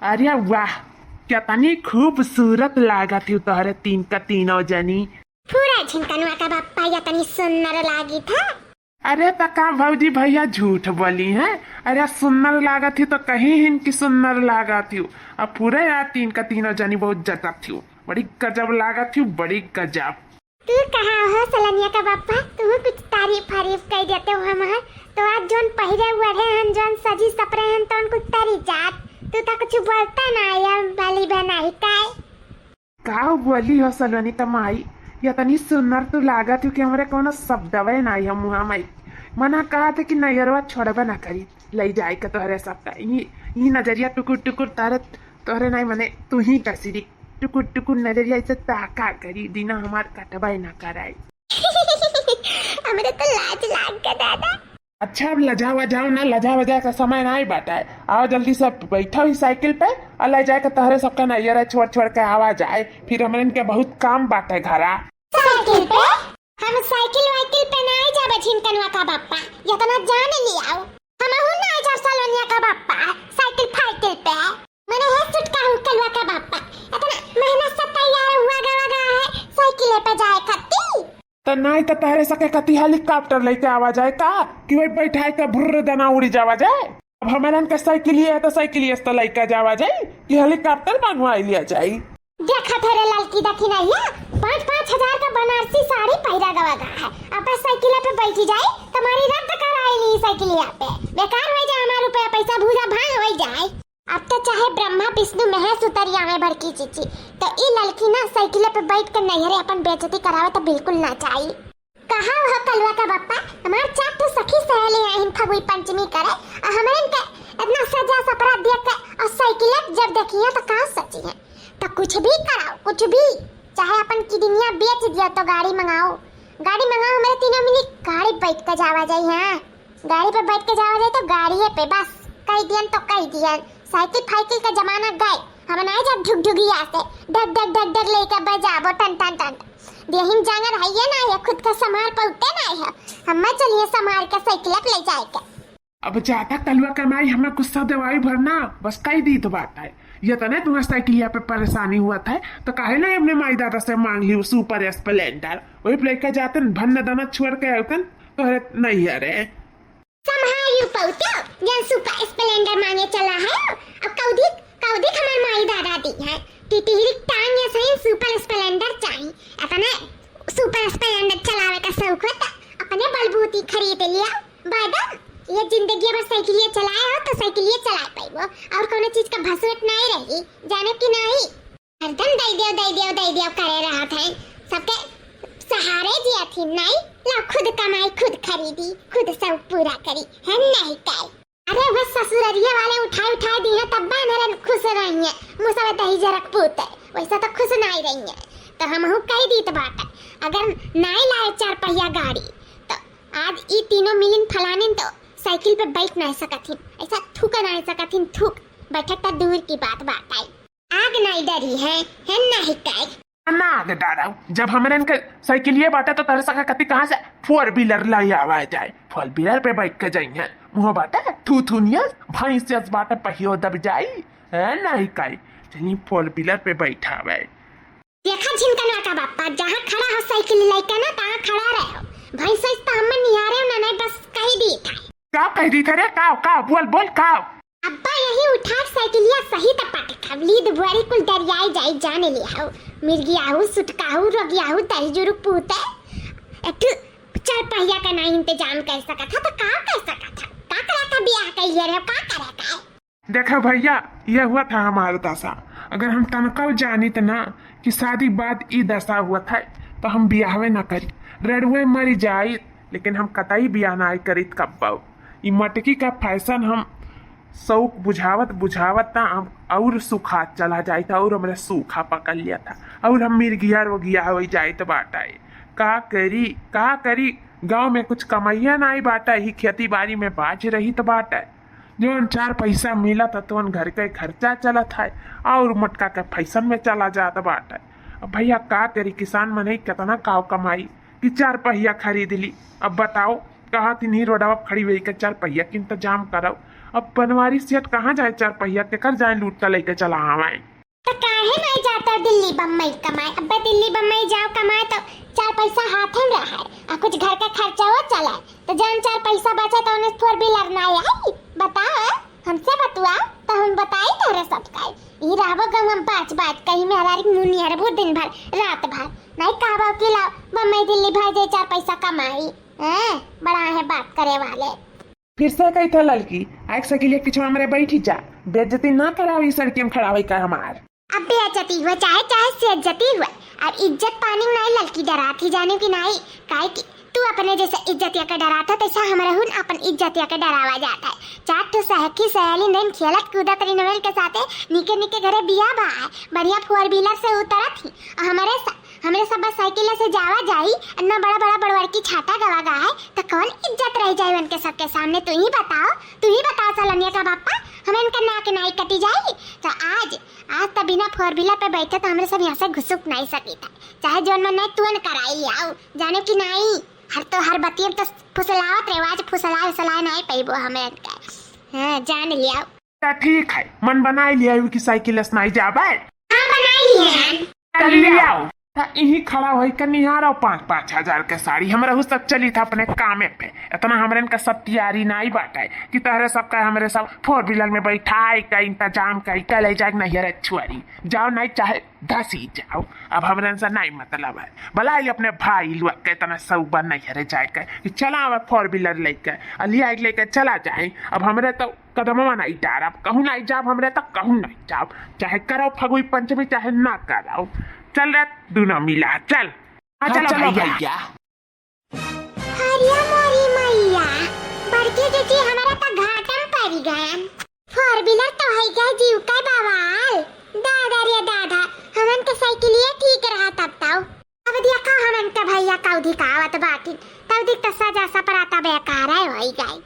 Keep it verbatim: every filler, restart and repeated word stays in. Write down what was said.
अरे वाह, कितनी खूबसूरत लागत ही तोहरे तीन का तीनों जनी। पूरा झिनकनवा का बप्पा, इतनी सुंदर लागी था। अरे त का भौजी भैया झूठ बोली हैं? अरे सुंदर लागत ही तो कहीं हिन कि सुंदर लागत ही। अब पूरे यार तीन का तीनों जनी बहुत जचत ही, बड़ी गजब लागत ही, बड़ी गजब। तू कहा हो सलोनिया का बप्पा, तू कुछ तारीफ फारीफ कई देते हो हमार। तो आज जोन पहिरे ओढ़े हन, जोन सजी सपरे हन, तोन कुछ तरी जात। तू तो कुछ बोलता ना, या वाली बनाई काय? का बोली हो सलोनी का माई, इतनी सुंदर तू लागत हो कि हमरे कोनो शब्दवे नाई है मुहा माई। मना कहा थे कि नैहरवा छोड़बे ना करी, ले जाए के तोहरे सबका। ई, ई नजरिया टुकुर टुकुर तारे, तोहरे नाई मने तू ही का सिरी टुकुर टुकुर नजरिया इसे ताका करी, दिना हमार कटबे ना कराई। हमरे तो लाज लाग के दादा। अच्छा, अब लजा वजाओ ना, लजा वजा का समय नाई बाटा है। आओ जल्दी से बैठो ही साइकिल पे और ले जाए के तोहरे सबका नैहर छोड़ छोड़ के आवा जाए, फिर हमरे इनके बहुत काम बाटे घरा। साइकिल पे? हम साइकिल वाइकिल पे नाई जाबे झिनकनवा का बप्पा, इतना जान लियाओ। हमहू नाई जाब सलोनिया का बप्पा साइकिल फाइकिल पे। मने हे सुटका हूँ कलवा का बप्पा, इतना मेहनत से तैयार हुआ गवा गया है, साइकिल पे जाए खाती। त नाई त तहरे सके कति हेलीकॉप्टर लेके आवा जाए का, कि वही बैठाए के भुर्र दना उड़ी जावा जाए। अब हमरन के साइकिलिए है त साइकिलिए से त लेके जावा जाए कि हेलीकॉप्टर बनवाई लिया जाए। देखा थे रे ललकी दखिनैया, पाँच पाँच हजार का बनारसी साड़ी पहिरा गवा गा है, अब साइकिल पे बैठी जाए, तुम्हारी रद्द कराई ली साइकिलिया पे, बेकार हो जाए हमारा रुपया पैसा, भूजा भांग हो जाए। अब तो चाहे ब्रह्मा विष्णु महेश उतरी आवे बड़की चीची, तो ई ललकी ना साइकिल पे बैठ के नैहरे अपन बेइज्जती करावे तो बिल्कुल ना चाही। कहा हो कलुआ का बप्पा, हमार चार ठो सखी सहेली आइन फगुई पंचमी करे, और हमरन के इतना सजा सपरा दिया के, और साइकिल जब देखिए तो कहाँ सची है, तो कुछ भी कराओ, कुछ भी, चाहे अपन किडनिया बेच दिया तो गाड़ी मंगाओ, गाड़ी मंगाओ, हमरे तीनों मिली गाड़ी बैठ के जावा जाई। हाँ, गाड़ी पे बैठ के जावा जाए तो गाड़िए पे बस। कह दियन तो कह दियन, साइकिल फाइकिल का जमाना गए। हम नाई जब ढुकढुकिया से ढक ढक ढक ढक लेके बजाबो टन टन टन। देहिन जांगर है ये ना है, खुद का संभाल पौते ना है। हमें चलिए संभाल के साइकिल पे ले जाए के। अब ज्यादा कलुआ कमाई हमें गुस्सा दिवाई भरना, बस कह दी तो बात है। ये तने तुम्हें साइकिलिया पे परेशानी हुआ था, तो काहे ना अपने माई दादा से मांग ली वो सुपर स्प्लेंडर, वही पे लेके जाते न, भन्न दना छोड़ के आते न, तो है नहीं है रे। संभारियो पौतो, जन सुपर स्प्लेंडर मांगे चला है, अब कौदी, कौदी हमार माई दादा दी है, टिटहिरी टांग ये सही सुपर स्प्लेंडर चाही, अपने सुपर स्प्लेंडर चलावे का शौक हो तो अपने बलबूती खरीद लिया। बादम, ये जिंदगी भर साइकिलिए चलाए हो तो साइकिलिए चलाए पाइबो, और कोनो चीज का भसुरट नहीं रही, जाने कि नहीं? हरदम दई दियो, दई दियो, दई दियो करे रहत है, सबके सहारे जिया थी नहीं, ला खुद कमाई, खुद खरीदी, खुद सब पूरा करी, है नहीं काई? अरे वह ससुररिया वाले उठाए उठाए दी है, तब बानरन खुश रही है, मुसवे दही जरक पूत है, वैसा तो खुश नहीं रही है। तो हम हूँ कह दी तो बात है, अगर नाई लाए चार पहिया गाड़ी, तो आज ई तीनों मिलिन फलानिन तो साइकिल पे बैठ नहीं सकत हिन, ऐसा थूक नहीं सकत हिन, थूक, बैठक तो दूर की बात, बात आई। आग नहीं डरी है, है नहीं काई? ना आग डराऊ, जब हमरे इनके साइकिलिए बाटे तो तहरे सका कति कहाँ से फोर व्हीलर लाई आवा जाए, फोर व्हीलर पे बैठ के जाई है, मुँह बाटे थू थू नियस, भैंस जस बाटे पहियो दब जाई, है नहीं काई? चली फोर व्हीलर पे बैठावे। देखा झिनकनवा का बापा, जहाँ खड़ा हो साइकिल लेके ना, तहाँ खड़ा रहो। भैंस वैस तो हमें निहारे ना, नहीं बस कही दी था। का कह दी था रे? का, का? बोल, बोल, का? अब्बा यही उठार साइकिलिया सही त पटकब, लीद बुआरी कुल दरियाई जाई जाने ले हो। मिर्गिया हो, सुटका हो, रोगिया हो, दही जुरुक पूते। एक ठो चार पहिया का ना इंतजाम कर सकत था, तो का कर सकत था? का करे का बियाह कइले रहे, का करे का? देखा भैया, ये हुआ था हमार दशा। अगर हम तनकव जानित ना कि शादी बाद ई दशा हुआ था, तो हम बियाहवे ना करी, रड़ुए मरी जाई, लेकिन हम कतई बियाह ना करीत कब्बो। ई मटकी का फैशन हम शौक बुझावत बुझावत ना हम और सूखा चला जाइत, और हमरे सूखा पकड़ लिया था, और हम मिर्गिया रोगिया हो जाइत बाटे। का करी, का करी, गाँव में कुछ कमैया नाई बाटे, ही खेती बाड़ी में बाझ रहित बाटे। जौन चार पैसा मिलत है, तौन घर के खर्चा चलत है, और मोटका के फैशन में चला जात बाटे। अब भैया का करी, किसान मनई कितना काव कमाई कि चार पहिया खरीद ली। अब बताओ, कहा थी नहीं रोडवा खड़ी हुई के चार पहिया के इंतजाम करो। अब बनवारी सेठ कहाँ जाए चार पहिया, केकर जाए लूट के लेके चला आवे। तो काहे नहीं जाता दिल्ली बम्बई कमाए? अब्बे दिल्ली बम्बई जाओ कमाए तो चार पैसा हाथे में रहे, आ कुछ घर का खर्चा हो चलाए, तो जान चार पैसा बचा तो उन्हें four wheeler ना आई। बताओ, हमसे बतुआ तो हम बताई तोरे सब का। ई रहबो गम हम बाच बाच कहीं में हरारी मुनी हरबू दिन भर रात भर। नहीं कहबो कि लाओ बम्बई दिल्ली भाई जे चार पैसा कमाई। हैं, बड़ा है बात करे वाले। फिर से कही था ललकी, आइक साइकिल एक पीछे हमरे बैठी जा, बेइज्जती ना कराओ ई सड़के में खड़ा होई का हमार। अब बेइज्जती हुआ चाहे चाहे सेइज्जती हुआ, अब इज्जत पानी नहीं ललकी डरात ही जाने की नहीं, काहे कि तू अपने जैसे इज्जतिया के डरात हो तैसा हमरे हुन अपन इज्जतिया के डरावा जात है। चार ठो सहखी सहेली दिन खेलत कूदत रही नवेल के साथे, निके निके घरे बिया बा है, बढ़िया four wheeler से उतरत ही, और हमरे सा-, हमरे सब साइकिल से जावा जाई, इतना बड़ा बड़ा बड़वर की छाता गवा गा है, तो कौन इज्जत रह जाए उनके सबके सामने? तू ही बताओ, तू ही बताओ सलोनिया का पापा, हम इनका नाक नाई कटी जाई। तो आज, आज तो बिना four wheeler पे बैठे तो हमरे सब यहाँ से घुसुक नहीं सकी था, चाहे जोन मन नहीं तुअन कराई आओ, जाने की नहीं, हर तो हर बतियम तो फुसलावत रहे, आज फुसलाए फुसलाए नहीं पैबो हमें इनका। हाँ, जान लिया। तो ठीक है, मन बनाई लिया कि साइकिल से नहीं जाबे। हाँ, बनाई लिया। कर लियाओ। त इही खड़ा होई के निहारो पाँच, पाँच हजार के साड़ी। हमरे हु सब चली था अपने कामे पे। इतना हमरे इनका सब तैयारी नाई बाटे कि तहरे सबका हमरे सब four wheeler में बैठाई के इंतजाम करी के ले जाए नैहर छुआरी। जाओ नाई चाहे धसी जाओ, अब हमरे इनसे नाई मतलब है। बुलाई अपने भाई लोग के, इतना सौबा नैहरे जाए के कि चला आवे four wheeler लेके, आ लिया लेके चला जाए। अब हमरे तो कदमवा नाई डारब, कहूँ नाई जाब, हमरे तो कहूँ नाई जाब, चाहे करो फगुई पंचमी चाहे ना करो। चल रे दूनो मिला, चल। हाँ, हाँ, चलो चलो भैया। भैया। हरिया मोरी मैया, बड़की जीजी हमरा त घाटम पड़ी गयन। Four wheeler तो है गए जीव के बवाल। दादा रे दादा, हमन के साइकिलिया ठीक रहा तब तो। अब देखा हमन के भैया कौधी कहावत बाटिन, तब दिख तो सजा सपराता बेकार है होई गए।